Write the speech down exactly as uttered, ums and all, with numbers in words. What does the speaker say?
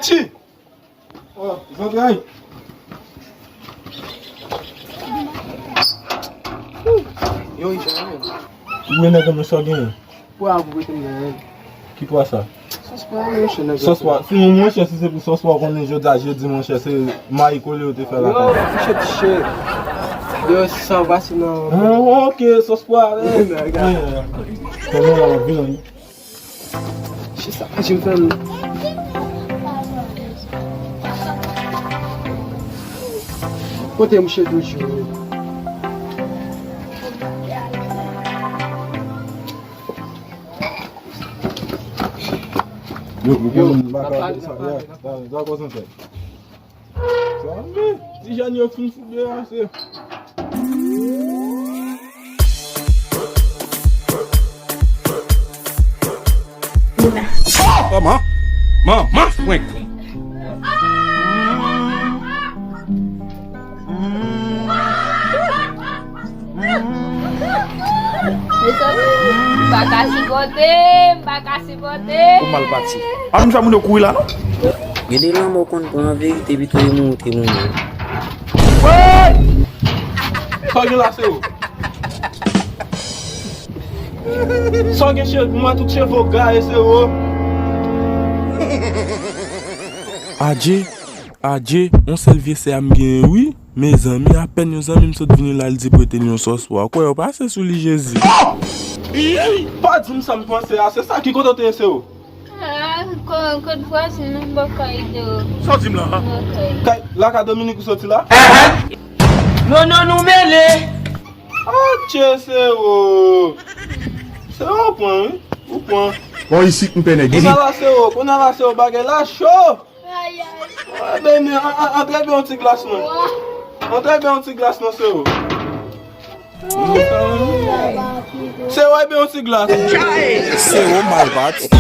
Ti! Oh, zantray! Yo, Ijan, men. Ou wè nèg an men sa w genyen? Pwa pou prete m nan men. Ki pwa sa? Sòs pwa, monchè, nèg la. Sòs pwa. Si, monchè, si se pou sòs pwa, ou konnen jodi a jedi, monchè, se mayi kole yo te fè lakay. Yo, fiche tiche. Yo, san pase nan. Ah, ok, sòs pwa, men. Nèg la. Konnen la, vin. Chisa, jim fè m. Kote mouche toujou? Yo, yo, yo, m pa ka fè sa. Ya, sa, sa konsantre. Sa men, ti jèn yo fin fout deranse. Kòman? Manman frenk. Mezanmi, m pa ka sipòte, m pa ka sipòte. Ou mal pati. Pa vin fè moun yo kouri la, non. Gen de lanmò konn pran an verite, pito yo mouri te mouri. Sa w gen la, se ou? Sa w gen, cheve, m wè tout cheve w gaye, se ou? Adje, adje, yon sèl vye sè a m genyen, wi. Mezanmi, apèn yon zanmi m sot vini la, l di prete l yon sòs pwa. Kwè yo pase sou li, Jezi. Pa di m sa m panse a, se sa ki kote w te ye, se ou? Ah, ko-, kot vwazen nan bò kay de. Sa w di m la? Bò kay. Kay, lakay Dominik ou soti la? Non, non, nou mele. Adje, se ou. Se ou pran, wi. Ou pran. Bon, isit, m pè nèg. Kounye a la, se ou. Kounye a la, se ou. Bagay la cho. Ay, ay. Ay, ben, men, an, an, antre ben yon ti glas, non. Antre ben yon ti glas, non, se ou. Se ou, ben yon ti glas. Se ou, mal pati.